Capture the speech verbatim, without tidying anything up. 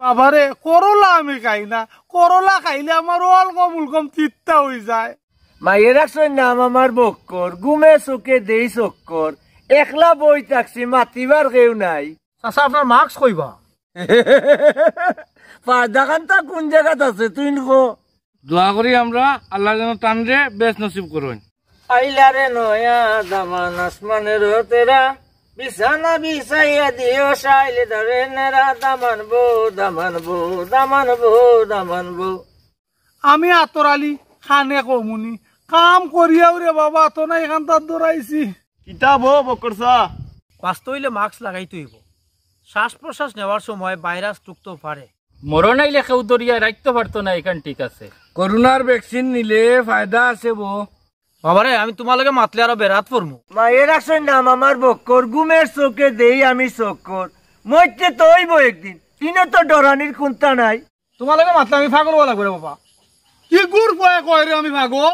বাবারে, করলা আমি খাই না। করলা খাইলে আমার অলকম উলকম তিতা অই যায়। মাইয়ে রাখছইন নাম আমার বক্কর, ঘুমে চোখে দেই চক্কর, একলা বই থাকছি, মাতিবার কেউ নাই। চাচা, আপনার মাস্ক কইবা? ফায়দা খানটা কোন জাগাত আছে, তুই কো? দোয়া করি আমরা, আল্লাহ যেন তানরে বেহেস্ত নসিব করইন। আইলা রে নয়া দামান আসমানের তেরা, বিছানা বিছাইয়া দিও শাইলে ধরে নেরা, দামান বউ, দামান বউ, দামান বউ, দামান বউ। আমি আতর আলী খানে কমুনি, কাম করিয়াও রে বাবা, তো না এখান তার দৌড়াইছি। কিতা বো বকরসা? বাঁচতে অইলে মাস্ক লাগাইতে অইবো। শ্বাস প্রশ্বাস নেওয়ার সময় ভাইরাস ঢুকতেও পারে। মরণ আইলে কেউ ধরিয়া রাখতে পারতো না, এখান ঠিক আছে। করোনার ভ্যাকসিন নিলে ফায়দা আছে বো। বাবারে, আমি তোমার লগে মাতলে আরো বেরাত পড়মু। মাইয়ে রাখছইন নাম আমার বক্কর, ঘুমের চোখে দেই আমি চক্কর। মরতে তো অইবো একদিন, ইনো তো ডরানির কুন্তা নাই। তোমার লগে মাতলে আমি পাগল অওয়া লাগবো রে বাবা। কি গুর কয় কয় রে আমি পাগল?